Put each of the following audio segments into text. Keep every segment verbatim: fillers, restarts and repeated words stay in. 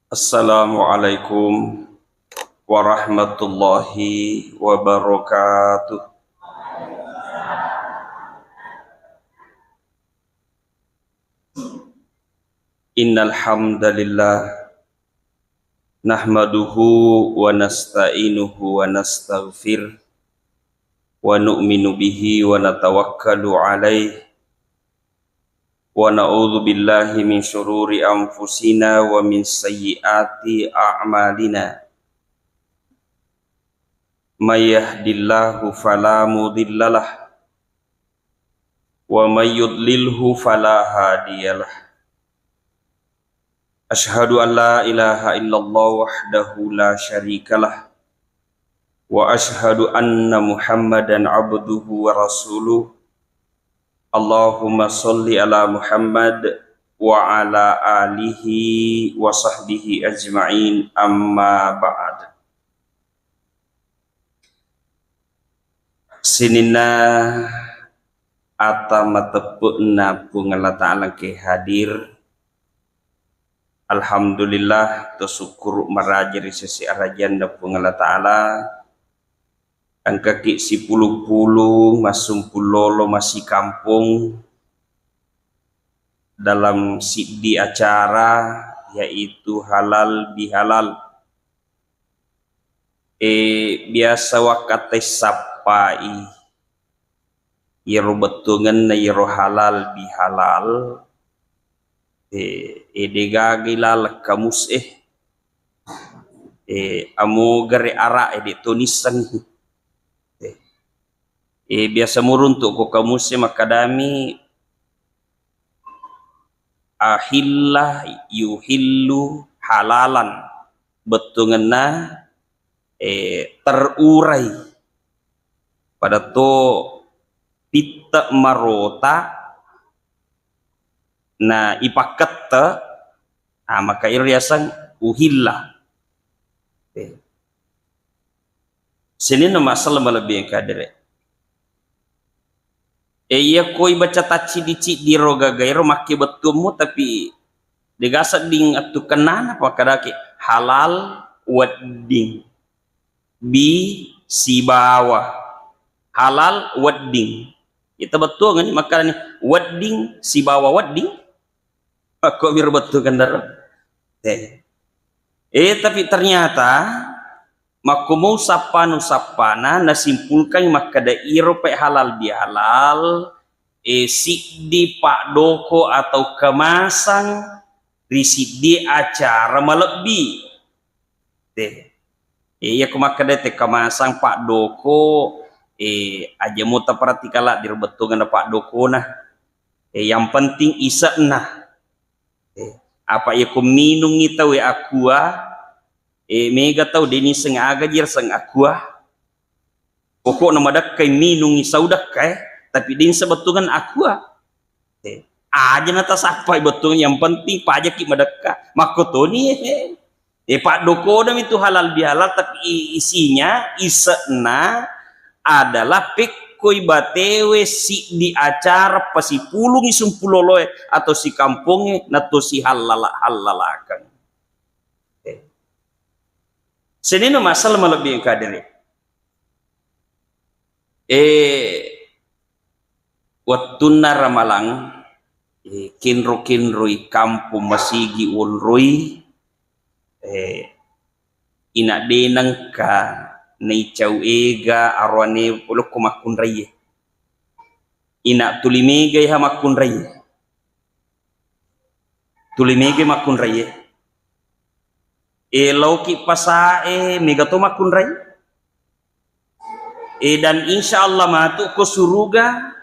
Assalamualaikum warahmatullahi wabarakatuh. Innal hamdalillah, nahmaduhu wa nasta'inuhu wa nastaghfir, wa nu'minu bihi wa natawakkalu alaih, wa na'udzu billahi min syururi anfusina wa min sayyiati a'malina. May yahdillahu fala mudhillalah, wa may yudlilhu fala hadiyalah. Asyhadu an la ilaha illallah wahdahu la syarikalah, wa asyhadu anna Muhammadan abduhu wa rasuluh. Allahumma shalli ala Muhammad wa ala alihi wa sahbihi ajma'in, amma ba'd. Sininna ata mateppe'na Puang Allah Ta'ala engkae hadir. Alhamdulillah, to sukkuru maraja ri sese arajanna Puang Allah Ta'ala. Engkaki sipulung-pulung massumpung lolo masikampong dalam siddi acara, yaitu halal bihalal. E, biasa wakkatai sappai iyaro bettuangenna iyaro halal bihalal, e, e, degaga ilaleng kamus e, e, amogare ara e de tonisseng. E, e, biasa muruntuk ko kamus e makkadami ahilla yuhillu halalan, bettuangenna, eh, terurai. Pada to pitte marota na ipakkette, ah, maka iro riaseng uhilla. Eh. Sininna masalah malebbi engka dere. E, iya koi baca tacciddi-ciddi ro gagairo makke bettuammu, tapi dega sedding attukennana, pakadake halal wedding. Bi sibawa halal wedding. Ita bettuangenni makkanani wedding sibawa wedding. Makko miro bettuangenna ro. Eh. Eh, tapi ternyata makko mau sappanu-sappana nasimpulkan makkada iro pe halal bihalal, eh, siddi paddoko atau kemasang ri siddi acara malebbi. Te. Eh, iya ko makkada te kemasang paddoko, eh, aja mo taperhatikala di ro bettuangenna paddokona. Eh, yang penting ise'na. Eh, apa iya ko minungngi tau e aqua, eh, mega tau de niseng aga ji riaseng aqua. Pokokna madekkai minungngi sau dekka e, tapi de niseng bettuangenna aqua. Eh, aja natasappai bettuangenna, yang penting pajaki madekka. Makkotoni, eh. Eh, paddokonami tu halal bihalal, tapi i-, isinya, ise'na adalah pekkoi batewe siddi acara pasipulungi sumpuloloe atau sikampongnge nato sihallala-hallalakeng. Eh. Sininna masalah malebbi engka dere. Eh, wettunna ramalang, eh, kenro-kenroi kampong masigi wonroi, eh, ina de nengka naicau ega aroane lokko makkunraie. Ina tuli mega iha makkunraie. Tuli mega makkunraie. Eh, laoki pasae mega to makkunrai. Eh, dan insya Allah matu ko suruga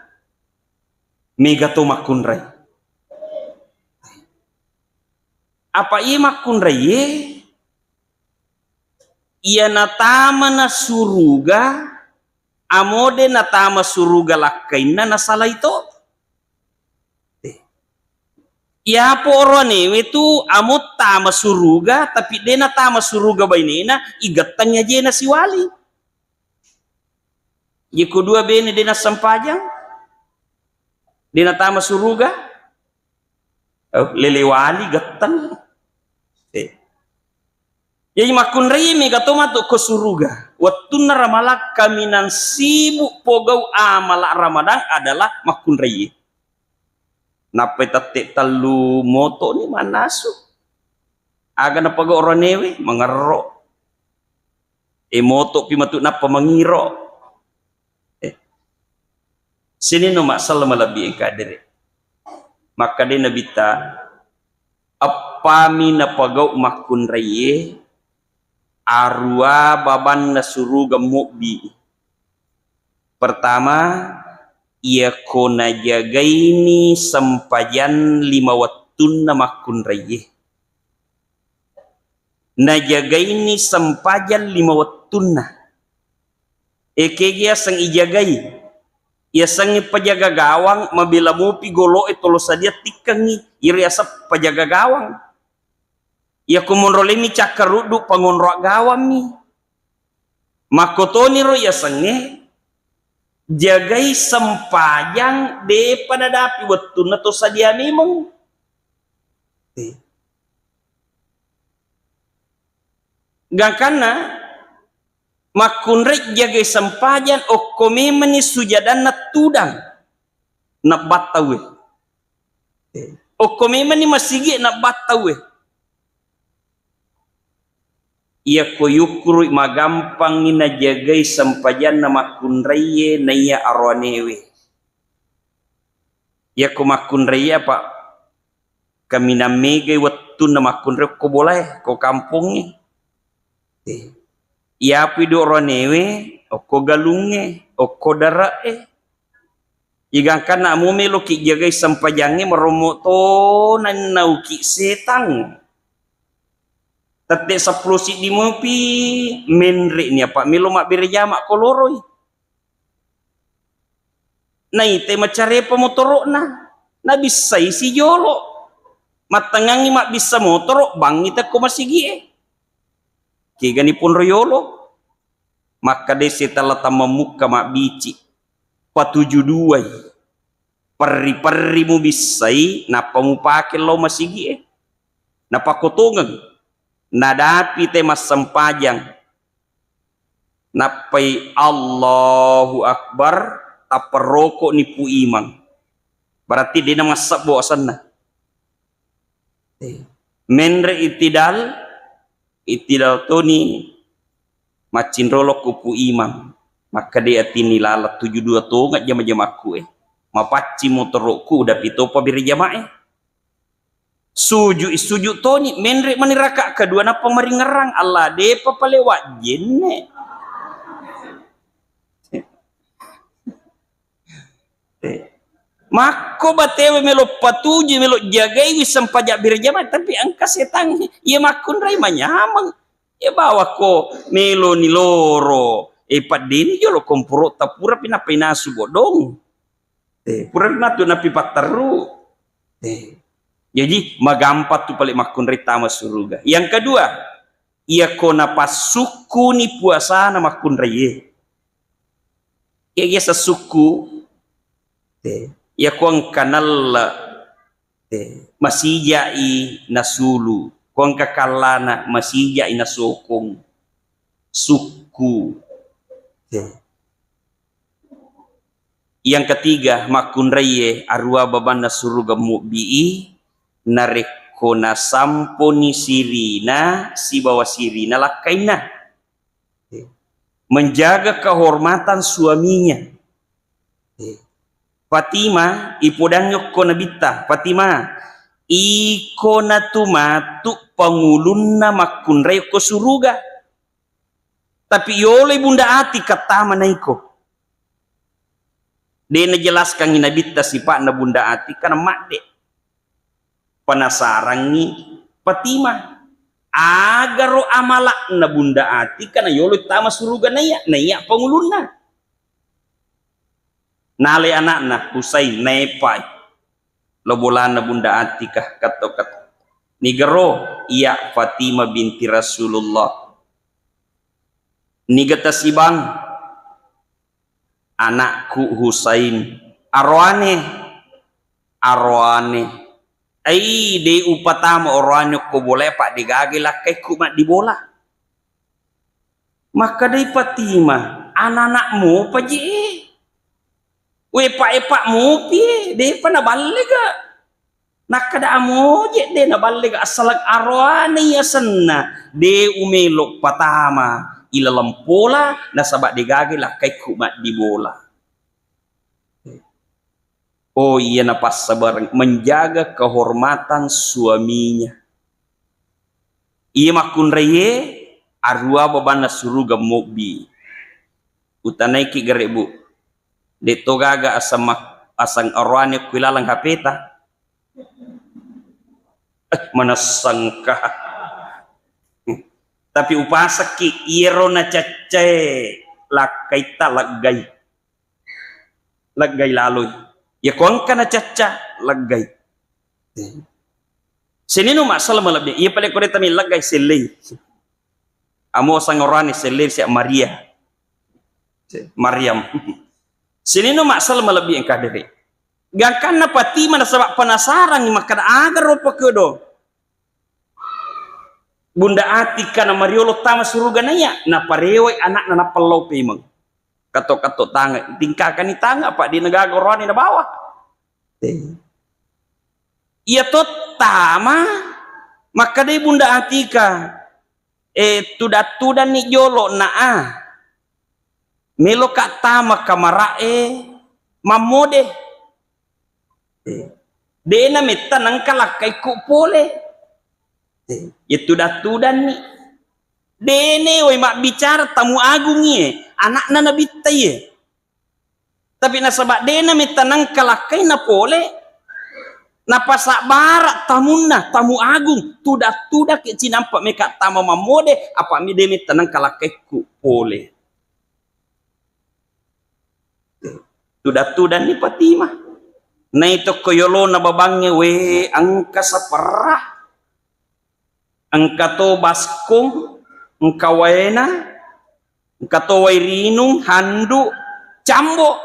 mega to makkunrai. Apa iya makkunrai, iya natamana suruga, amode natama suruga lakkainna nasalai to. Eh. Iyapo oroanewe tu amo tama suruga, tapi de natama suruga bainena, igettang ajena siwali. Iko dua bene de nassempajang, de natama suruga, oh, lelewali gettang. Eh. Jadi makkunrai mega to matu ko suruga. Wettunna Ramalang kaminang sibuk pogau amala Ramalang adalah makkunrai. Nappai tette tellu moto ni mannasu. Aga napagau oroanewe mangerro. E moto pi matu nappa mangiro. Eh. Sininna masalah malebbi engka dere. Makkeda Nabitta, eppami napagau makkunraiye, arua babanna suruga mobbi. Pertama, iyako najagaini sempajang lima wettunna makkunraiye. Najagaini sempajang lima wettunna. Ekegi aseng ijagai? Yasengnge pajaga gawang, mabela mupi golo'e tolo sadia tikkengngi, iyaro yaseng pajaga gawang. Iyako monro lemi cakkaruddu, pangonro gawammi. Makkotoniro yasengnge, jagai sempajang, depa nadapi wettunna to sadia memeng. Eh. Gangkanna makkunrai jagai sempajang, okko memenni sujadanna tudang nabbattauwe. Eh. Okko memenni masigi nabbattauwe. Iyako yukkurui magampangngi najagai sempajanna makkunraiye naiya aroanewe. Iyako makkunraiye apa kaminang megai wettunna makkunrai okko bolae, ko kampongnge. Eh. Iyapi do oroanewe okko galungnge, okko dare'e. Igangkanna amo meloki jagai sempajangnge, marommo to nannauki setang. Tette seppulo siddi mopi menre'ni apa melo mabbere jama ko loroi. Naitai macarepa motoro'na, nabissai si jolo. Mattengngangngi mabbissa motoro, bangngi tekko masigi'e. Kegani ponro yolo. Makkedai setang la tammamukka mabbici, patuju duai, perri-perri mubissai, nappa mupake lao masigi'e. Napakkotongeng, nadapi te massempajang, nappai Allahu Akbar, tappa roko'ni Pu Imang. Berarti de' namassebbo asenna. Eh, menre itidal, itidal toni maccinrolo ku Pu Imang. Makkeda atinni lala tuju dua tonga jama-jamakku e. Mapaccing motoro'ku, udapi topa bere jamae. Suju, suju toni, menre mani raka kedua nappa maringerang, Allah depa pale wajjenne. Eh. Makko batewe melo patuju, melo jagai, wisseng paja berjamaah, tapi engka setang, iya makkunrai manyameng. Iya bawakko melo ni loro, eh, paddeni jolo komporo tapura pi nappai nasu bodong. Eh, pura pi matu nappi patteru. Eh. Jadi magampang tu pale makkunrai tama suruga. Yang kedua, iyako napassukkuni puasana makkunraiye. Iya, iya sessukku, eh, iyako engka nelle, eh, masijai nasulu, ko engka kallana masijai nasokong, sukku. Eh. Yang ketiga, makkunraiye arua babanna suruga mubbii, narekko nasamponi sirina sibawa sirina lakkainna. Menjaga kehormatan suaminya. Fatimah, ipodangngi okko Nabitta, Fatimah, iko natu matu pangulunna makkunrai okko suruga. Tapi yoloi Bunda Atika tama naiko. De najelaskangngi Nabitta sipa'na Bunda Atika, namadde. Penasarangngi Fatimah, agaro amala'na Bunda Atika na yolo tama suruga naiya, naiya pangulunna. Nalai ana'na Husain, naepai lo bolana Bunda Atika, katto-katto. Nigaro, iya Fatimah binti Rasulullah. Niga tasibang? Anakku Husain. Aroane, aroane. Ai, de upatama oroane okko bola, apa degaga lakkaikku maddi bola. Makkedai Fatimah, "Anana'mu paji e. Wepa-epa mupi e, depa naballega." Nakkeda amoje de naballega, assaleng aroane yasenna, de umelo patama ilaleng pola, nasaba degaga lakkaikku maddibola. Oh, iya napassabareng, menjaga kehormatan suaminya. Iya makkunraiye arua babanna suruga mobbi. Utanaiki gare, Bu. De to gaga aseng mak-, aseng aroane ku ilaleng H P-ta. Eh, manessengka. Tapi upasakki iyaro nacaccae lakkaitta leggai. Leggai laloi. Iya ko engka nacacca, leggai. Sininna masalah malebbi. Iya pale ko de tami leggai, sellei. Amo sangorani sellei sia Maria. Maryam. Sininna masalah malebbi engka dere. Gangkanna Fatimah nasaba penasaran makkeda aga ro pakedo. Bunda Atika na mariolo tama suruga naiya, naparewai anakna nappa lao pemeng. Kato-kato tange, tingkakani tange, apa de nagaga oroane nabawa. Iya to tama, makkedai Bunda Atika, eh, tudang-tudanni jolo na a. Meloka tama kamara'e mammode. Eh, de nametta nengka lakkaikku pole. Eh, iya tudang-tudanni. Dene wai mabbicara tamu agungngi e, anakna nabitta iye. Tapi nasaba de nametta nengka lakkainna pole, napasabbara tamunna, tamu agung, tudang-tudangki cinampa meka tama mammode, apa mi de metta nengka lakkaikku pole. Tudang-tudanni Fatimah. Nai tokko yolona babangnge, we, engka saperra, engka to baskong, engka waena, engka to wai rinung, handu, cambo.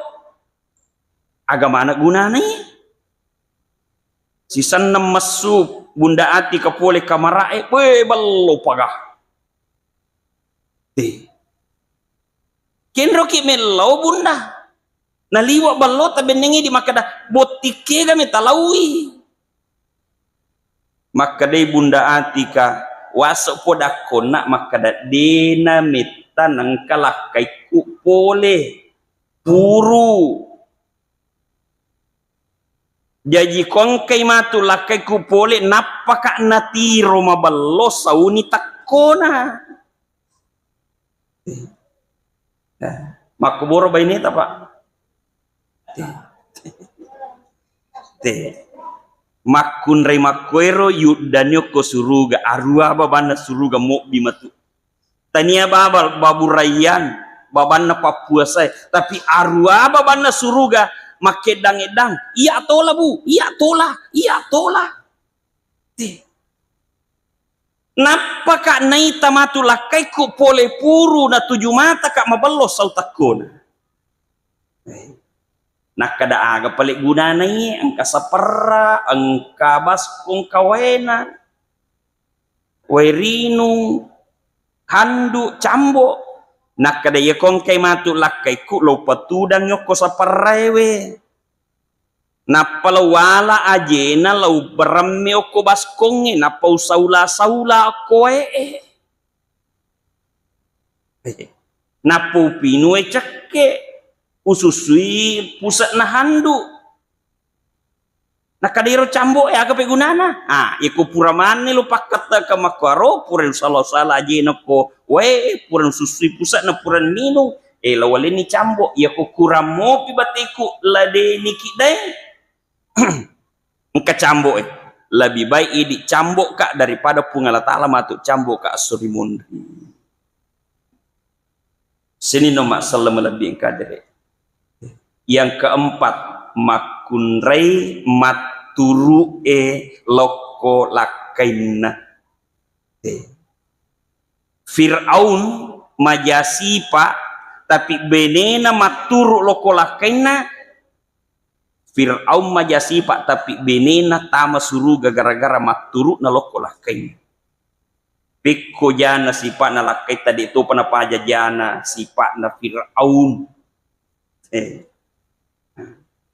Aga maneng gunana iye? Sisenneng messu Bunda Atika pole kamara'e, we, bello paga. Eh. Kenroki mellau Bunda. Naliwa ballota benneng idi makkeda, "Botting kega me talaui?" Makkedai Bunda Atika, "Waso podakkonna makkeda, dena metta nengka lakkaikku pole. Puru." Jaji ko engkai matu lakkaikku pole, nappaka natiro mabello sauni tekkona. Eh, makkuboro baineta, Pak. Te. Makkunrai makkuero yuddani okko suruga, arua babanna suruga mobbi matu. Tania baba, baburaian, babanna pappuasae, tapi arua babanna suruga makkeddang-eddang, "Iya tola, Bu, iya tola, iya tola." Te. Nappaka naita matu lakkaikku pole puru natuju mataka mabello sau tekkona. Nakkeda, "Aga pale gunana iye, engka saperra, engka baskong, engka waena, wai rinung, handu, cambo." Nakkeda, "Iya ko engkai matu lakkaikku, lo patudang yokko saperraewe." Nappa lo wala ajena, lo beremme okko baskongnge, nappa usaula-saula okko wae'e. Nappa upinue cekke, ususui puse'na handu. Nakkeda ero cambo'e, aga pegunana? Ah, iko pura manne lo pakkattaka makkuaro, pura usala-sala ajena ko wae, pura ususui puse'na, pura minung, eh, lo walenni cambo. Iyako kurang mopi bateku, ladeniki daeng. Engka cambo, eh. Lebih baik idi camboka daripada Puang Allah Ta'ala matu camboka esso ri monri. Sininna masselleng malebbi engka dere. Yang keempat, makkunrai matturu'e lokko lakkainna. Eh. Fir'aun maja sipa, tapi benena matturu lokko lakkainna. Fir'aun maja sipa, tapi benena tama suruga gara-gara matturu'na lokko lakkainna. Pekko jana sipa'na lakkaitta, de' topa napaja jana sipa'na Firaun. Eh.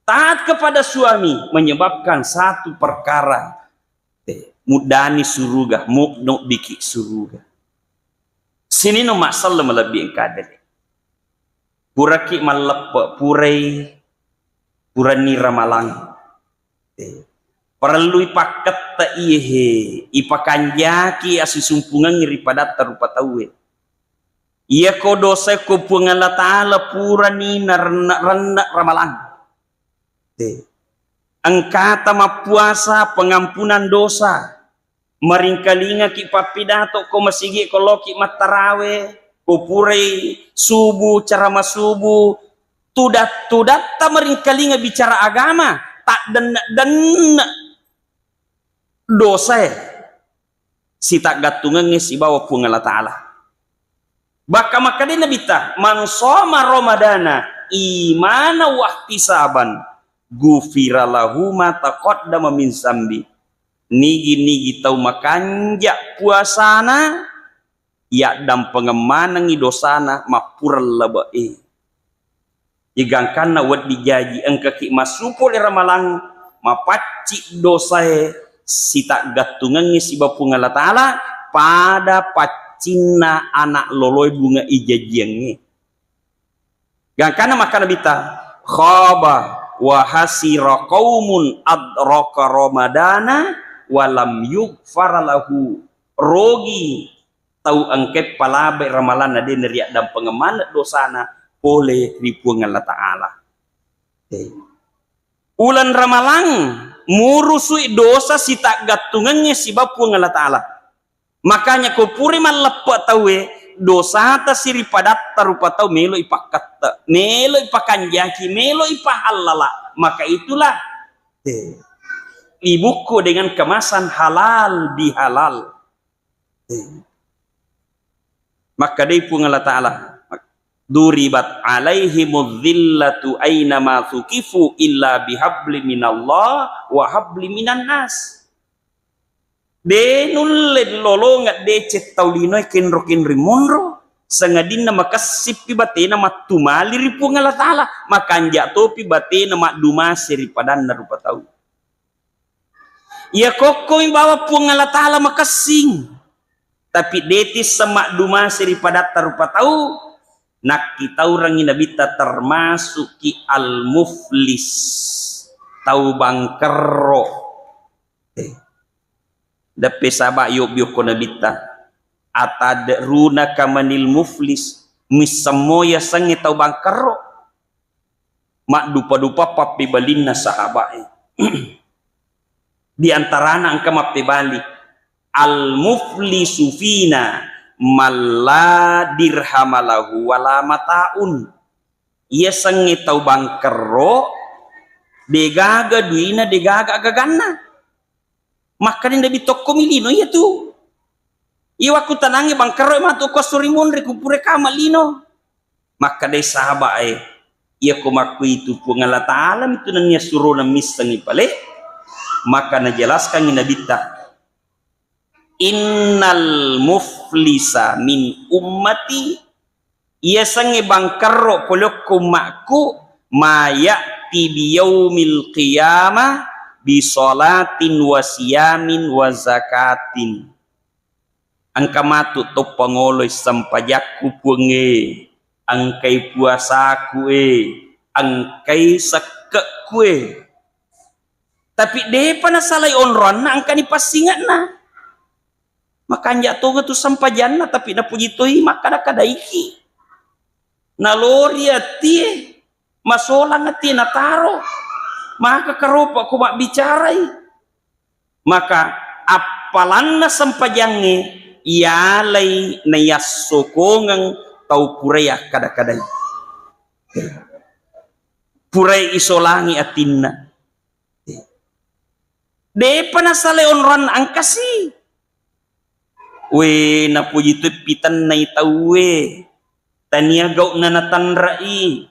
Taat kepada suami menyebabkan satu perkara, eh, muddani suruga, mu-, nobbiki suruga. Sininna masselle malebbi engka de'. Puraki malleppe, purai, puranni ramalang. Eh, parellui pakkette iye he, ipakanjaki asisumpungengngi ri padatta rupa tauwe. Iyako dosa ko Puang Allah Ta'ala purani narenne-renne ramalang. Eh, engkata mappuasa pengampunan dosa. Maringkalingaki pappidato ko masigi ko loki mattarawe, ko purai subuh, ceramah subuh, tudat-tudatta maringkalinga bicara agama, taddenne-denne dosae sitaggattungengnge sibawa Puang Allah Ta'ala. Bakka makkeda Nabitta, "Man shoma Ramadana imana wahtisaban, ghufira lahu ma taqaddama min zambi." Nigi-nigi tau makanja puasana, yaddampengeng manengngi dosana mappureng lebe'e. Igangkanna wedding jaji engkaki massu pole ramalang, mapacci dosae sitaggattungengnge siba Puang Allah Ta'ala, pada paccinna anak loloe bunga ijajiangnge. Gangkanna makkeda Nabitta, "Khaba wa hasira qaumun adraka Ramadana wa lam yughfar lahu." Rogi tau engkae palabai ramalanna de' nariaddampengeng maneng dosana pole ri Puang Allah Ta'ala. Eh. Uleng ramalang murusui dosa sitaggattungengnge siba Puang Allah Ta'ala. Makanya ko puri malleppe tauwe, dosata siripadatta rupa tau melo ipakkette, melo ipakanjaki, melo ipahallala. Maka itulah, eh, ibukku dengan kemasan halal bihalal. Eh. Makkedai Puang Allah Ta'ala, "Duribat alaihimudz dzillatu aina ma thuqifu illa bihabli minallah wa habli minan nas." De' nulle lolongeng deceng tau linoe kenro-kenri monro, sangadinna makessippi batena mattumali ri Puang Allah Ta'ala, makanja topi batena maddumase ri padanna rupa tau. Iya kokkomi bawa Puang Allah Ta'ala makessing, tapi de' tisseng maddumase ri padatta rupa tau, nakkitaurengngi Nabitta termasukki al-muflis, tau bangkerro. Eh, deppe saba' yobbi okko Nabitta, "Atadruna kamanil muflis?" Missemmo yasengnge tau bangkerro? Maddupa-dupa pappebalinna sahaba'e. Di antarana engka mappebali, "Al-muflisu fina man la dirhama lahu wala mata'un." Yasengnge tau bangkerro, degaga duina, degaga agaganna. Makkeda Nabi, "Tokkomi lino iyatu. Iya wakkutanangngi bangkerro matu ko suri monri kupure kama lino." Makkedai sahaba'e, "Iyako makkuitu Puang Allah Ta'ala mitu nennia surona missengngi pale." Maka najelaskangngi Nabitta, "Innal muflisa min ummati," iyasengnge bangkerro pole okko ummakku, "ma ya'ti biyaumil qiyamah bisalatin wa siyamin wa zakatin." Engka matu to pangoloi sempajakku, Puangnge, engkai puasaku e, engkai sekkekku e. Tapi depa nasalai onroanna, engkani passinge'na. Makanja tongeng tu sempajanna, tapi napuji toi makkada-kadaiki. Nalori atie, masolang atie nataro. Maka karopa ko mabbicarai. Maka appalanna sempajangnge iyalai nayassokongeng tau purai akkada-kadai. Purai isolangi atinna. Depa nasalai onroanna, engkasi. We, napuji tu pitennai tauwe. Tania gau'na natanrai.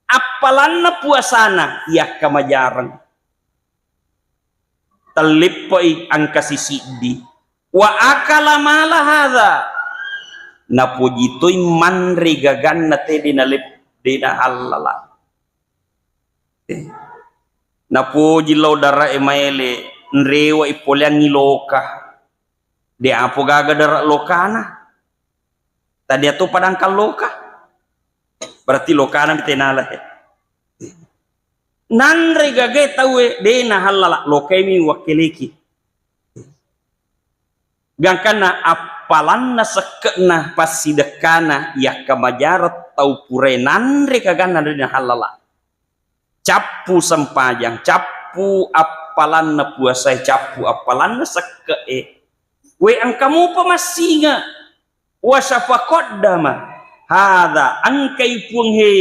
Appalanna puasana, yakka majareng. Tellippoi engkasi siddi. Wa akala mala hadza, napoji toi manre gaganna te de nalep-, de nahallala. Eh. Napoji lao dara e maele, nrewa i poleangngi loka. De apo gaga dara lokana. Tadi ato padangkang loka. Berarti lokana mi tenala he. Nanre gagae tauwe de nahallala, lokae mi wakkeleki. Gangkanna appalanna sekke'na passidekkana yakka majara tau purae nanre gaganna de nahallala. Cappu sempajang, cappu appalanna puasae, cappu appalanna sekke'e. We engka mupa massinga. Wa syafa qaddama hadza, engkai Puang he,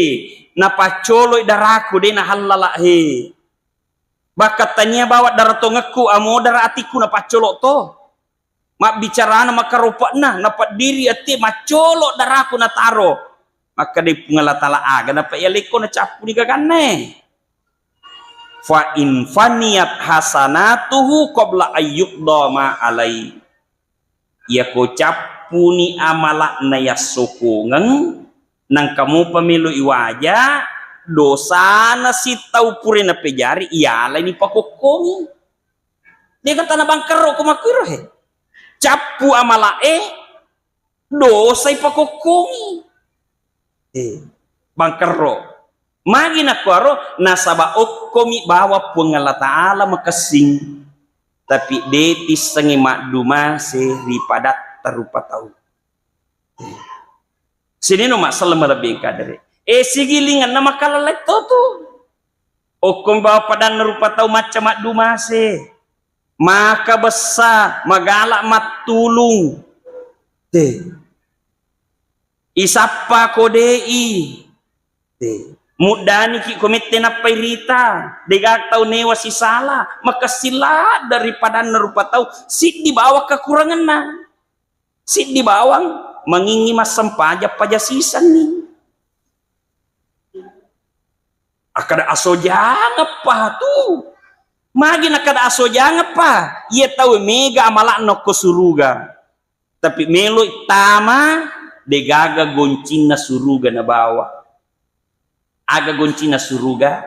napaccoloi daraku de nahallala he. Bakka tania bawa dara tongekku, amo dara atikku napaccolo to. Mabbicarana makaropa'na, napeddiri ati maccolo daraku nataro. Makkedai Puang Allah Taala, aga napa yalekko nacappuni gagannae. Fa in faniyat hasanatuhu qabla ayyuqda ma alai. Iyako cappuni amala'na yassokongeng, nangka mupa melo iwaja, dosana sitau pura napejari, iyalani pakokkongi. Dega tana bangkerro ko makkuiro he. Cappu amala'e, dosa ipakokkongi. Eh, bangkerro. Magi nakkuaro, nasaba okkomi bawa Puang Allah Taala makessing. Tapi de tissengi maddumase ri padatta rupa tau. Eh. Sinino masselleng malebbi engka dere. Eh, sigilinganna makalalai to tu. Okkomi bawa padanna rupa tau macca maddumase. Maka bessa, magala mattulung. Te. Isappa kodei. Te. Muddaniki ko mette nappai rita. Dega tau newa sisala. Makessing ladde ri padanna rupa tau. Siddi bawang kekuranganna. Siddi bawang mangingi massempajang paja sisenni. Akkada asojangeppa tu. Magi nakkada asojangeppa? Iya tau mega amala'na okko suruga. Tapi meloi tama, degaga goncinna suruga nabawa. Aga goncinna suruga?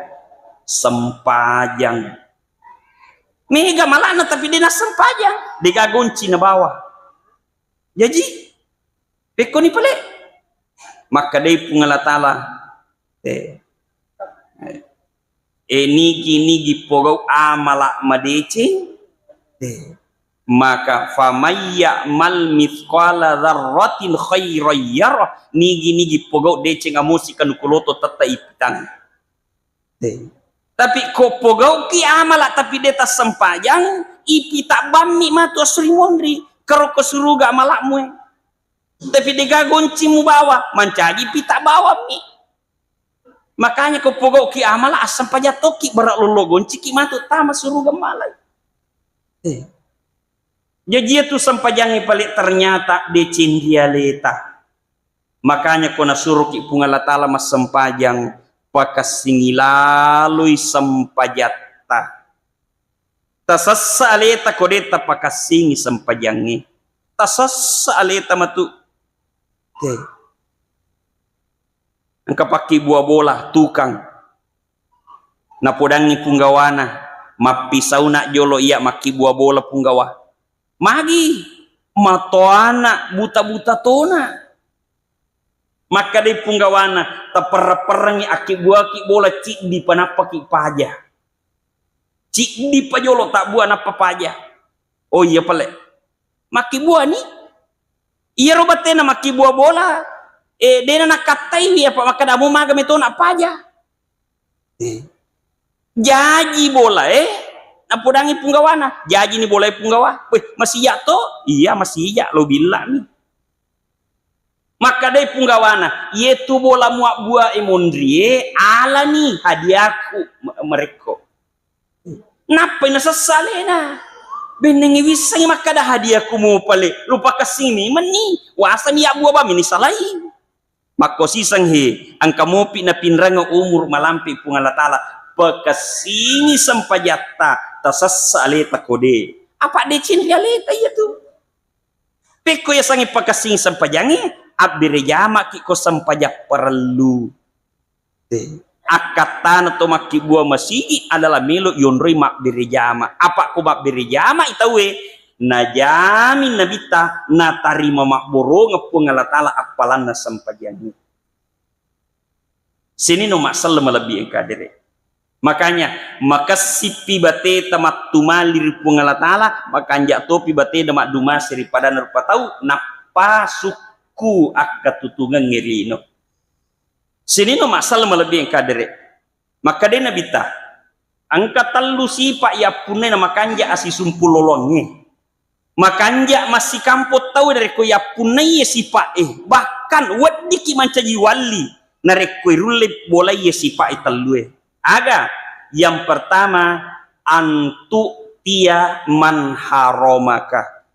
Sempajang. Mega amala'na tapi de nassempajang, degaga gonci nabawa. Jaji, pekkoni pale. Makkadai Puang Allah Taala, eh, eh, nigi-nigi pogau amala madeceng, eh, maka faman ya'mal mithqala dzarratin khairan yarah, nigi-nigi pogau deceng amosi kanukuloto tetta ipitang. Eh. Tapi ko pogauki amala tapi de tassempajang, ipita bammi matu asri monri, karo ko suruga amala'mu e. Tapi dega gonci mubawa, mancaji pita bawammi. Makanya ko pogauki amala, assempajang tokki, bara lollo gonciki matu tama suruga malai. Eh. Jaji iya tu sempajangnge pale ternyata deceng ri aleta. Makanya ko nasuroki Puang Allah Taala massempajang, pakessingi laloi sempajatta. Tasessa aleta ko de tapakessingi sempajangnge. Tasessa aleta matu. Oke. Engka pakkibua bola, tukang. Napodangngi punggawana, mappisauna jolo iya makkibua bola punggawa. Magi matoana buta-buta tona. Makkadai punggawana, taperreng-perrengngi akkibbuaki bola ciddi panappaki paja. Ciddi pajolo tabbua nappa paja. Oh iya pale. Makkibbuani? Iyaro batena makkibbua bola, eh, dena nakkattaiwi apa makkada mo maga metona paja. Eh. Jaji bola, eh, napodangi punggawana, jajini bola e punggawa. Weh, masija to? Iya, masija, lo billami. Makkadai punggawana, iyetu bola muabbua e monrie, alani hadiahku me-, merekko. Nappai nasessa alena. Bennengngi wissengngi makkada hadiahku mupale, lupakessing mimenni, wasami yabbua bamini salai. Makkosiseng he, engka mopi napinrengeng umur malampe Puang Allah Taala, pakessingi sempajatta, tasessa aleta kode. Apa deceng ri aleta iyatu. Pekko yasengnge pakessing sempajangnge, abbere jamaki ko sempajang parellu. Eh, akkattana to makkibua masigi adalah melo yonroi mabbere jama. Apa ko mabbere jama i tauwe, najamin Nabitta natarima mabborongeng Puang Allah Ta'ala appalanna sempajangnge. Sininna masselleng malebbi engka dere. Makanya, makessippi bateta mattumali ri Puang Allah Ta'ala, makanja topi batena maddumase ri padanna rupa tau, nappa sukku akkatutungengnge lino. Sininna masselleng malebbi engka dere. Makkeda Nabitta, engka tellu sipa yappunnai na makanja asisumpung loloangnge. Makanja massikampong tau narekko yappunnaiye sipa'e, bahkan weddikki mancaji walli narekko irulle bolaiye sipa'e tellue. Aga? Yang pertama, antu'tia man haromaka.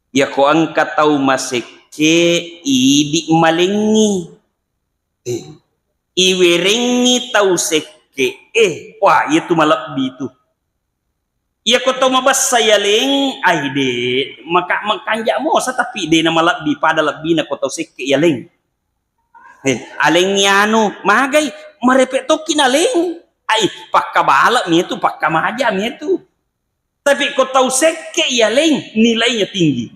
Yako engka tau masekke, idi malengngi. Eh, iwerengngi tau sekke, eh, wah, iyatu malebbi tu. Iyako tau mabessa yaleng, ai de, maka-, makanja mosa, tapi de namalebbi pada lebbina ko tau sekke yaleng. Eh, alengngi anu, magai, marepe tokki naleng. Ai, pakkabalek mi tu, pakkamaja mi tu. Tapi ko tau sekke yaleng, nilainya tinggi.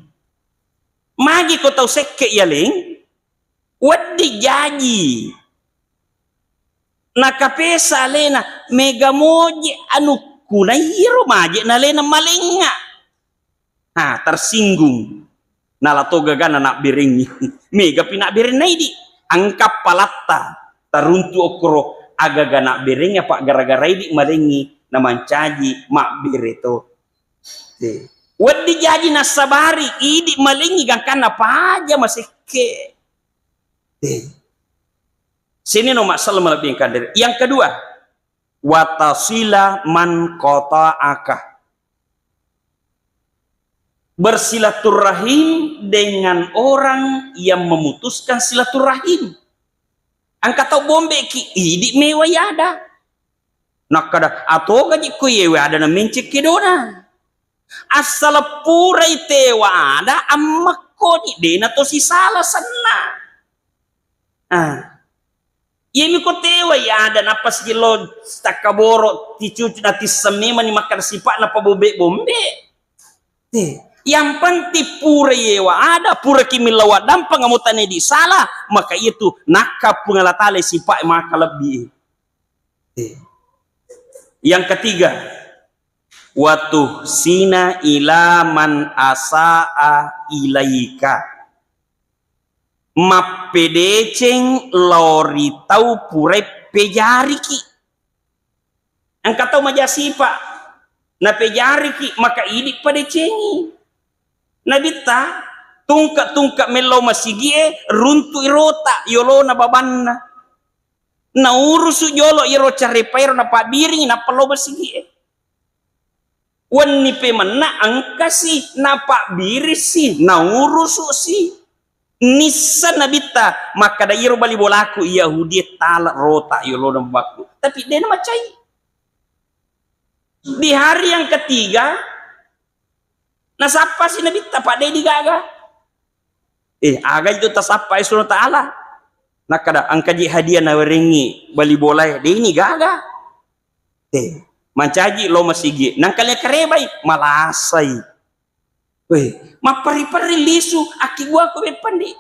Magi ko tau sekke yaleng, wedding jaji. Nakapesa alena, mega moje anukku, na iyaro maje nalena malengnga. Ha, tersinggung. Nala to gagana nabberengngi. Megapi nabberenna idi. Engka palatta taruntu okkoro agaga nabberengngi apa gara-gara idi malengngi namancaji mabbere to. Eh. Wedding jaji nassabari idi malengngi gangkanna paja masekke. Eh. Sini no masalah malebbi engka dere. Yang kedua, watasila man qata'aka. Bersilaturahim dengan orang yang memutuskan silaturahim. Engka tau bombeki, idi mewa yada. Nakkada, atogaji ko yewe ada na menceng kedona. Assala purai tewa ada, ammekkoni, dena to sisala senna. Ah. Iyami ko tewai ada nappa sikillo takkaboro ticucu natisseng memani makkada sipa'na pabombe-bombe. Eh, yang penting pura yewa ada, pura ki millau addampeng, amo tane di salah, maka itu nakka Puang Allah Ta'ala sifat maka lebbi. Eh. Yang ketiga, watuhsina ila man asaa ilaika. Mappedeceng lao ri tau purai pejariki. Engka tau maja sipa, napejariki, maka idi padecengi. Nabitta, tungke-tungke mellau masigie, runtu'i rota yolona babanna. Naurusu jolo iyaro carepaero napabbiringi, nappa lao masigie. Wenni pemenna engkasi, napabbirisi, naurususi. Nisseng Nabitta makkada, iyaro bali bolaku Yahudi tala rota yolona babanku. Tapi dena macai. Di hari yang ketiga, nasappasi Nabitta, pa de digaga. Eh, aga itu tasappai Subhanahu wa Ta'ala. Nakkada, engkaji hadiah nawerengi bali bolae, de ni gaga. Eh, mancaji lo masigi, nangkale karebai, malasai. Weh, mapperi-peri lisu, akkibuaku beppandi.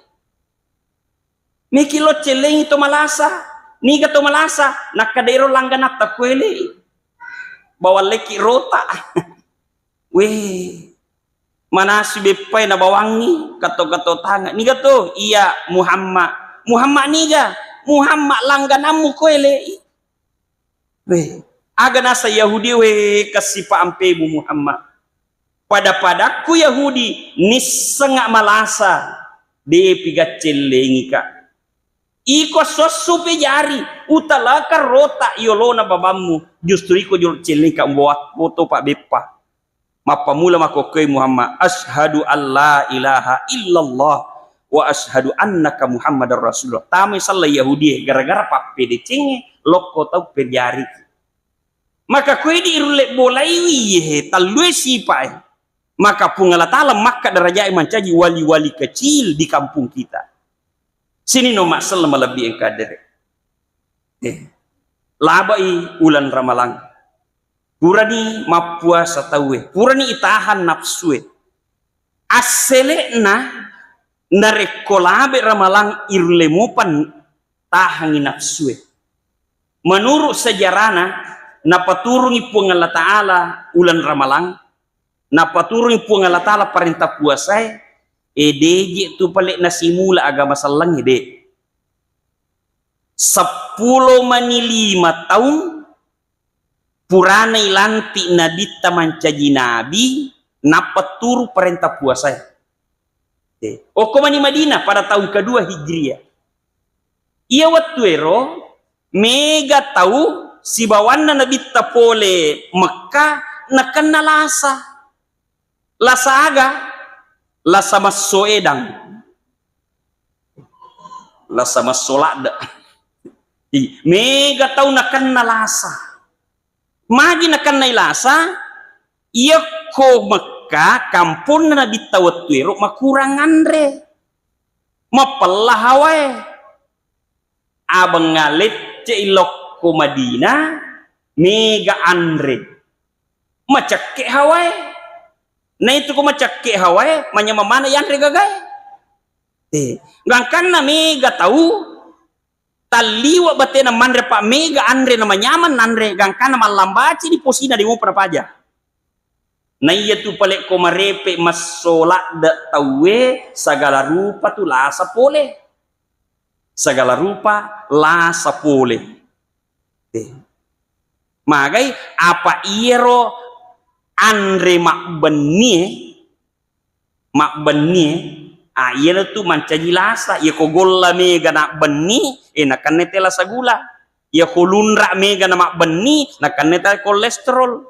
Meki lo cellengi to malasa, niga to malasa, nakkadairo langganatta kuelei. Bawang leki rota. Weh, manasi beppai nabawangi, kato-kato tanga. Niga to? Iya, Muhammad. Muhammad niga? Muhammad langganammu kuelei. Weh, aga nasa Yahudi, weh, kasipa ampemu Muhammad. Pada-padakku Yahudi, nissengnga malasa, depi gaccellengika. Iko sossu pejari, utalaka rota yolona babammu, justru iko jolo cellengika, mboa foto pa beppa. Mappamula makkokkoe Muhammad, "Asyhadu an la ilaha illallah wa asyhadu annaka Muhammadar Rasulullah." Tamai sella Yahudie gara-gara pappedecengnge lokko tau pejari. Maka koedi irulle bolaiwi yehe tallue sipae. Maka Puang Allah Ta'ala makka derajat mancaji wali-wali kecil di kampung kita. Sini no masalah malebbi engka dere. Eh, labai ulan Ramalang. Purani mappuasa tauwe, purani itahan nafsue. Assele'na narekko labe Ramalang irulle mopan tahangi nafsue. Menurut sejarahna, napaturungi Puang Allah Ta'ala ulan Ramalang, napaturungi Puang Allah Ta'ala parenta puasae, e, deje tu pale nasimula agama sellengnge, de. Seppulo mani lima taung purana ilantik nabitta mancaji nabi, nappa turu parenta puasae. Eh, okko mani Madinah pada taung kedua Hijriah. Iya wettuero mega tau sibawanna nabitta pole Mekkah nakenna lasa. Lasa aga? Lasa masso edang. Lasa masso ladde. Ih, mega tau nakenna lasa. Magi nakennai lasa, iyakko Mekkah, kamponna nabitta wettuero makurang anre. Mapella hawae. Abengnga lecce'i lokko Madinah, mega anre. Macekke hawae. Naitu ko macekke hawae, manyameng maneng yanre gagae. Eh, gangkanna mega tau talliwe batena manre, pa mega anre na manyameng nanre, gangkanna mallambaci di posina de mopa napaja. Naiya tu pale ko marepe masso ladde tauwe, sagala rupa tu lasa pole. Sagala rupa lasa pole. Eh. Magai apa iyaro anre mabbennie, mabbennie, ah, iyana tu mancaji lasa. Iya ko golla mega nabbenni, eh, nakenna te lasa gula. Iya ko lunra mega na mabbenni, nakenna te kolesterol.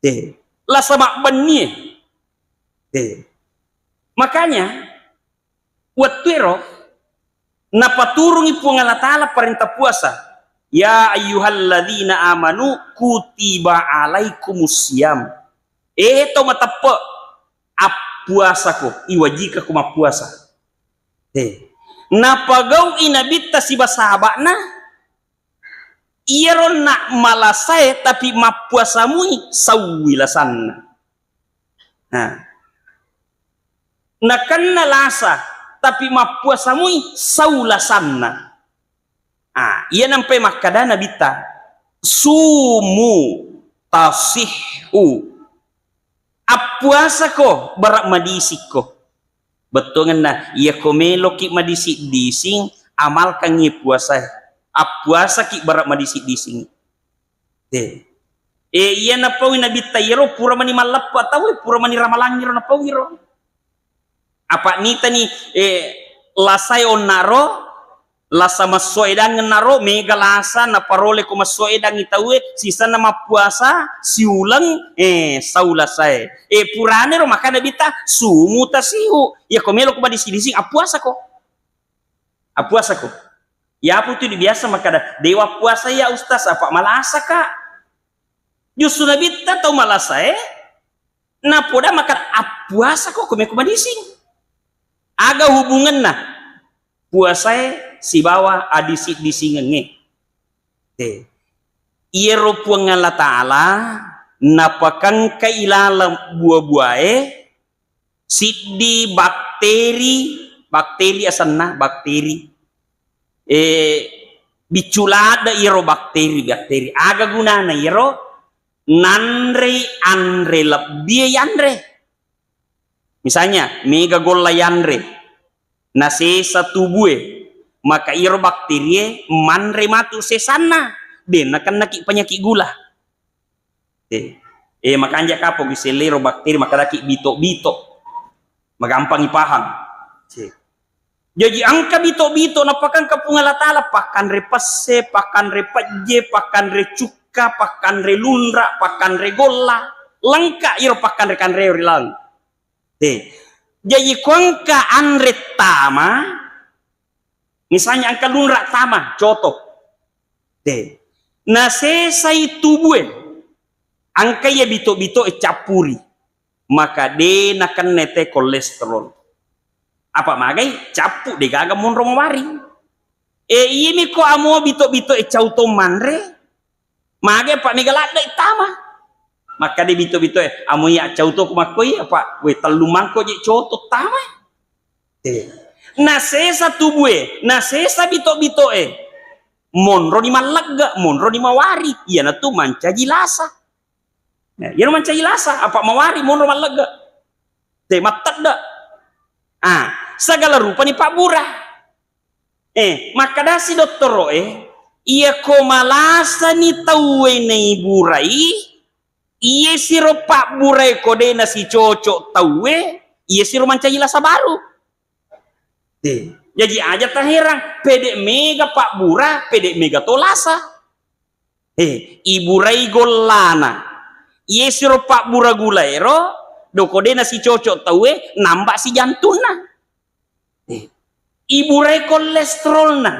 Eh, lasa mabbennie. Eh. Makanya, wettuero napaturungi Puang Allah Ta'ala parenta puasa, "Ya ayyuhalladzina amanu kutiba alaikumus siyam." Eh, to mateppe, appuasako, iwajikako mappuasa. Eh, napagau'i nabitta siba sahaba'na, iyaro na malasae tapi mappuasa mui, sauwi lasanna. Nah. Nakenna lasa, tapi mappuasa mui, sau lasanna. Ah, iya nampai makkada nabitta, "Sumu tasihhu." Appuasako, bara madisikko. Bettuangenna, iya ko meloki madisik-dising, amalkangngi puasae. Appuasaki bara madisik-dising. Eh. Eh, iya napaui nabitta iyaro pura mani malleppa tau, pura mani ramalangngiro napauiro. Apa nitani, eh, lasae onnaro, lasa massoe dangeng naro, mega lasa naparole ko massoe dangi tauwe, sisenna mappuasa siuleng, eh, sau lasae. Eh, puranero maka nabitta, "Sumu tasihu." Iya ko melo ko madising-dising, appuasako. Appuasako. Yapu tu dibiasa makkada, "Dewa puasa ya Ustaz, apa malasa, Kak?" Justru nabitta tau malasae, napoda makkada, "Appuasako, ko meko madising." Aga hubunganna puasae sibawa adising-disingengnge? Eh. Iyaro Puang Allah Ta'ala napakengkai laleng bua-buae, siddi bakteri, bakteri asenna, bakteri. Eh, biccu ladde iyaro bakteri, bakteri. Aga gunana iyaro? Nanrei anre lebbie yanre. Misalnya, mega golla yanre, nasesa tubue, maka iyaro bakterie manre matu sesanna, de nakennaki penyakit gula. Eh, eh, makanja kapang ki sellero bakteri, makadaki bito-bito. Magampangi pahang. Cek. Jaji engka bito-bito napakengka Puang Allah Ta'ala, pakkanre pesse, pakkanre pejje, pakkanre cukka, pakkanre lunra, pakkanre golla. Lengka iro pakkanre-kanre ri laleng. Eh. Jaji ko engka anre tama, misalnya engka lunra tama, coto. Eh. Nasesai tubue. Engka iya bito-bito e cappuri. maka de nakenna te kolesterol. Apa magai? Cappu, de gaga monro mawari. E, iyami ko amo bito-bito e cau to manre, magai apa mega ladde tama. Makkeda bito-bito e, amo iya cau to ko makkoi apa, we tellu mangko je coto tama. Eh. Nasesa tubue, nasesa bito-bito e. Monro ni mallegga, monro ni mawari, iyanatu mancaji lasa. Eh, iyaro mancaji lasa, apa mawari monro mallegga. Te mattedde. Ah, segala rupa ni pabbura. Eh, makkadasi dottoro e, iya ko malasani tauwe naiburai, iya siro pabbura e ko de nasicocok tauwe, iya siro mancaji lasa baru. Eh, jaji aja taherang, pede mega pabbura, pede mega to lasa. Eh, iburai gollana. Iye siro pabbura gula ero, doko de nasicocok tauwe, namba si jantunna. Eh, iburai kolesterolna.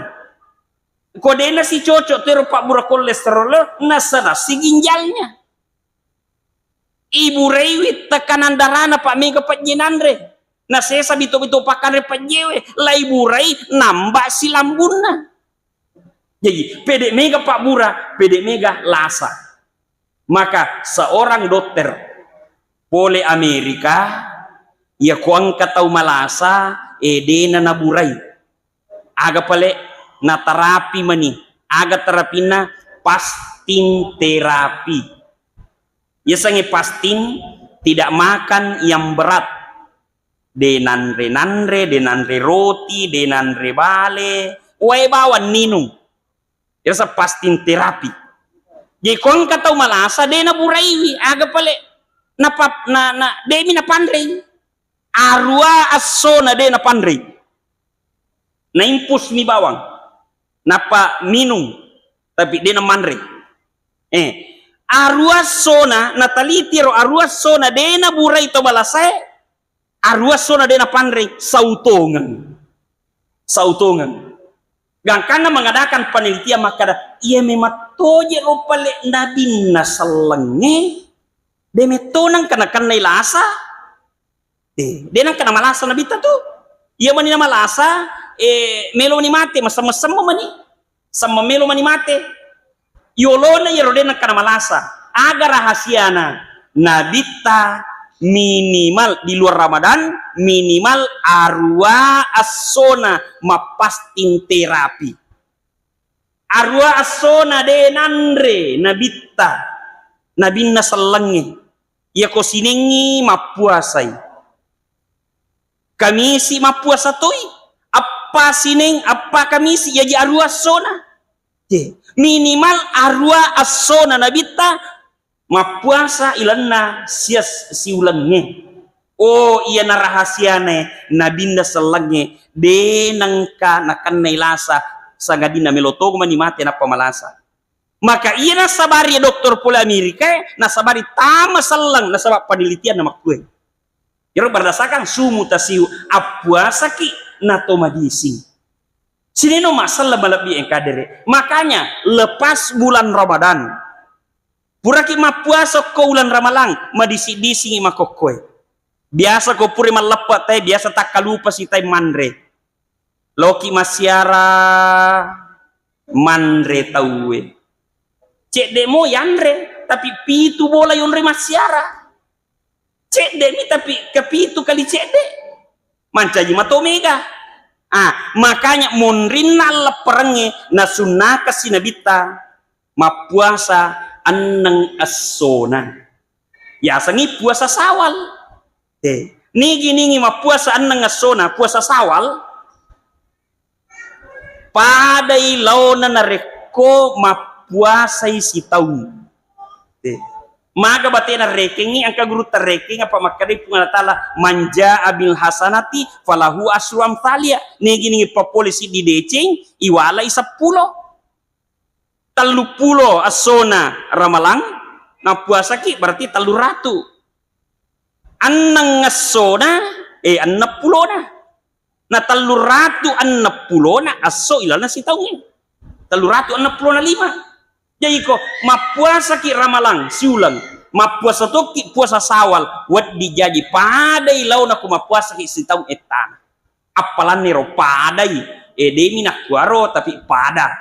Ko de nasicocok tero pabbura kolesterol, nasa-, nasi ginjalnya. Iburaiwi tekanan darahna, apa mega pejje nanre. Nasesa bito-bito pakanre pejjewe, laiburai namba si lambunna. Jadi, pede mega pabbura, pede mega lasa. Maka seorang dokter pole Amerika, iya ko engka tau malasa, eh, dena naburai. Aga pale natarapi mani, aga terapinna? Fasting terapi. Yasengnge fasting, tidak makan yang berat. De nanre-nanre, de nanre roti, de nanre bale, wae bawang ninung. Yaseng fasting terapi. Jadi ko engka tau malasa, de naburaiwi, aga pale napa-, na, na, demi napanrei. Arua essona de napanrei. Naimpus mi bawang. Nappa minung, tapi de namanrei. Eh, arua essona, nataliti ro arua essona de naburai to malasae, arua essona de napanrei, sautongeng. Sautongeng. Gangkanna mengadakan penelitian makkada, iya memang toje ro pale nabinna sellengnge, de metto nengka nakennai lasa. Eh, de nengka namalasa nabitta tu. Iya mani namalasa, eh, melo mani mate, masem-masem mani. Sama melo mani mate. Yolona iyaro de nengka namalasa. Aga rahasiana? Nabitta minimal di luar Ramadan, minimal arua essona mappasting terapi. Arua essona de nanre nabitta, nabinna sellengnge. Iyako sinengngi mappuasai. Kamisi mappuasa toi. Appa sineng, appa kamisi, yaji arua essona. Ye, minimal arua essona nabitta mappuasa ilenna sias-, siulengnge. Oh, iyana rahasiane nabinna sellengnge, de nengka nakennai lasa, sangadinna melo tongeng mani mate nappa malasa. Maka iya nasabari dokter pole Amerika e, nasabari tama selleng, nasaba penelitianna makkue. Iyaro berdasarkan sumu tasiu, appuasaki nato madising. Sineno masselleng malebbi engka dere. Makanya lepas bulan Ramadan, puraki mappuasa ko ulang Ramalang, madising-disingi makokkoe. Biasa ko pura malleppe tai, biasa takkalupa sitai manre. Loki massiara, manre tauwe. Cedde mo yanre, tapi pitu bola yonre massiara. Cedde mi tapi kepitu kali cedde. Mancaji mato mega. Ah, makanya monrinna allepperengnge nasunnakasi nabitta mappuasa enneng essona. Yasengngi puasa Sawal. Eh, nigi-nigi mappuasa enneng essona puasa Sawal, padai laona narekko mappuasai sitaung. Eh, maga batena rekengngi, engka gurutta rekeng apa makkedai Puang Allah Taala, "Man jaa bil hasanati falahu asru amthalia." Nigi-nigi pappole siddi deceng, iwalai seppulo. Telluppulo essona Ramalang, nappuasaki berarti telluratu. Enneng essona, eh, enneppulona. Na telluratu enneppulona esso ilalenna sitaungnge. Telluratu enneppulona lima. Jadi ko mappuasaki Ramalang siuleng, Mappuasa tokki puasa Sawal, wedding jaji padai laona ko mappuasaki sitaung ettana. Appalanniro padai, e, demi nakkuaro, tapi pada.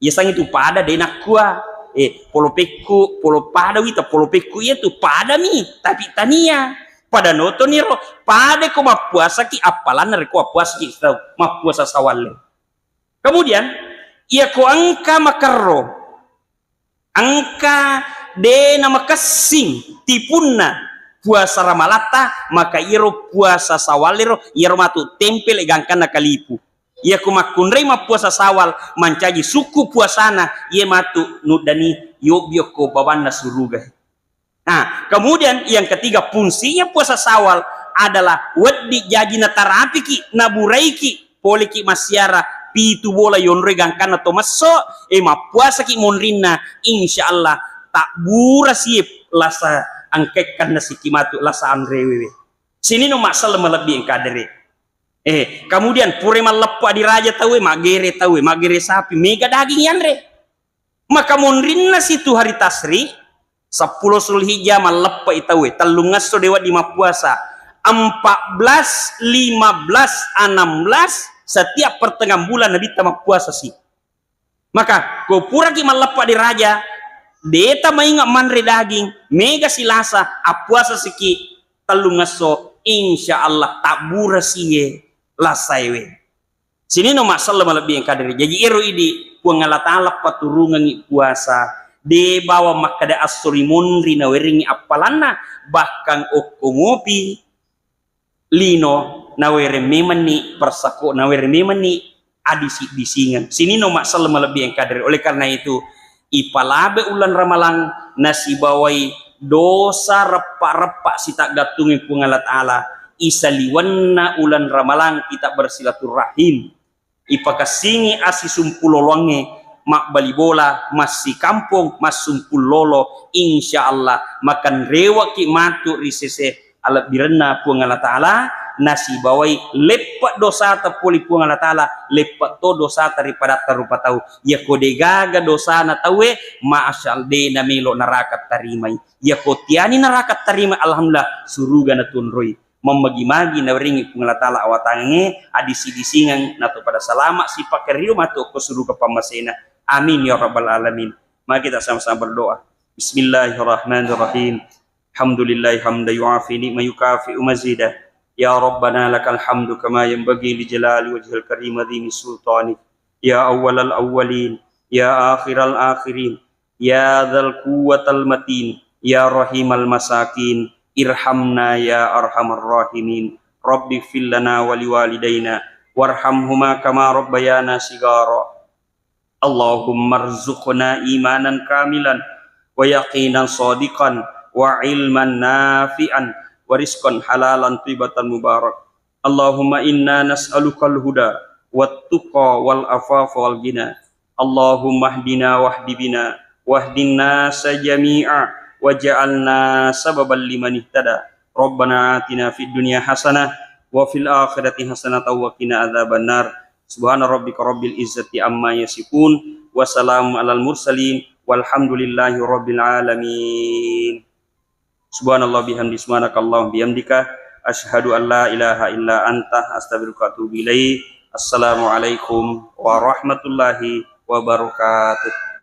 Iya sang itu pada de nakkua, e, polo pekku, polo pada wita, polo pekku iya tu padami, tapi tania. Pada notoniro, pada ko mappuasaki, appalanna reko mappuasaki sitaung, mappuasa Sawal. Kemudian, iya ko engka makerro, engka de namakessing tipunna puasa Ramalatta, maka iyaro puasa Sawal ero, iyaro matu tempele gangkanna kalipu. Iya ko makkunrai mappuasa Sawal, mancaji sukku puasana, iya matu nuddani yobbi okko babanna suruga. Nah, kemudian yang ketiga, fungsinya puasa Sawal adalah wedding jaji natarapiki, naburaiki, poleki massiara pitu bola yonroi gangkanna to messo, e, mappuasaki monrinna, insya Allah tabbura sie lasa angkekkanna siki matu lasa anrewewe. Sinino massala malebbi engkadere. Eh, kemudian pura malleppo adiraja tauwe, maggere tauwe, maggere sapi, mega daging yanre. Maka monrinna situ hari tasri, seppulo Zulhijjah malleppe'i tauwe, tellungesso de wedding mappuasa. Empat belas, lima belas, enam belas, setiap pertengahan bulan Nabitta mappuasa si. Maka ko puraki malleppa diraja, deta mainga manre daging, mega silasa, appuasa siki tellungesso, insya Allah tabbura sie lasaewe. Sinino massala malebbi engkadere. Jaji ero idi Puang Allah Ta'ala paturungengngi puasa, de bawang makkeda esso ri monri nawerengngi appalanna, bahkan okko mopi lino nawereng memenni persako, nawereng memenni adisi-disingeng. Sinino massala malebbi engkadere. Oleh karena itu, ipalabe uleng Ramalang nasibawai dosa reppa-reppa sitaggattungi Puang Allah Ta'ala, isaliwenna uleng Ramalang kita bersilaturahim. Ipakessingi assisumpulolongnge, mabbali bola, massikampong, massumpul lolo, insya Allah makanrewakki matu ri sese alebbirenna Puang Allah Ta'ala, nasibawai leppe dosata pole Puang Allah Ta'ala, leppe to dosata ri padatta rupa tau. Yako degaga dosana tauwe, masya Allah, de namelo naraka tarimai. Yako tiani naraka tarimai, alhamdulillah, suruga natunroi. Mammagi-magi nawerengngi Puang Allah Ta'ala awatangengnge, adisi-disingeng nato pada salama sipakkerio matu okko suruga pammasena. Amin ya rabbal alamin. Mari kita sama-sama berdoa. Bismillahirrahmanirrahim. Alhamdulillahi hamda yuafi ni'ma yukafi'u mazida. Ya Rabbana lakal hamdu kama yanbaghi li jalali wajhil karim azimi sultanik. Ya awwalal awwalin, ya akhiral akhirin, ya dzal quwwatal matin, ya rahimal masakin, irhamna ya arhamar rahimin. Rabbighfir lana wa liwalidaina warhamhuma kama rabbayana shigara. Allahumma rzuqna imanan kamilan wa yaqinan shadiqan wa ilman nafi'an wa rizqan halalan thayyibatan mubarak. Allahumma inna nas'alukal huda wat tuqa wal afafa wal ghina. Allahumma hdina wahdi bina wahdin nasa jami'a waj'alna sababan liman ihtada. Rabbana atina fid dunya hasanah wa fil akhirati hasanatan wa qina adzabannar. Subhana rabbika rabbil izzati amma yasifun. Wa salamun alal mursalin. Walhamdulillahi rabbil alamin. Subhanallah bihamdi, subhanakallah bihamdika. Asyhadu an la ilaha illa anta, astaghfiruka wa atubu ilaik. Assalamualaikum warahmatullahi wabarakatuh.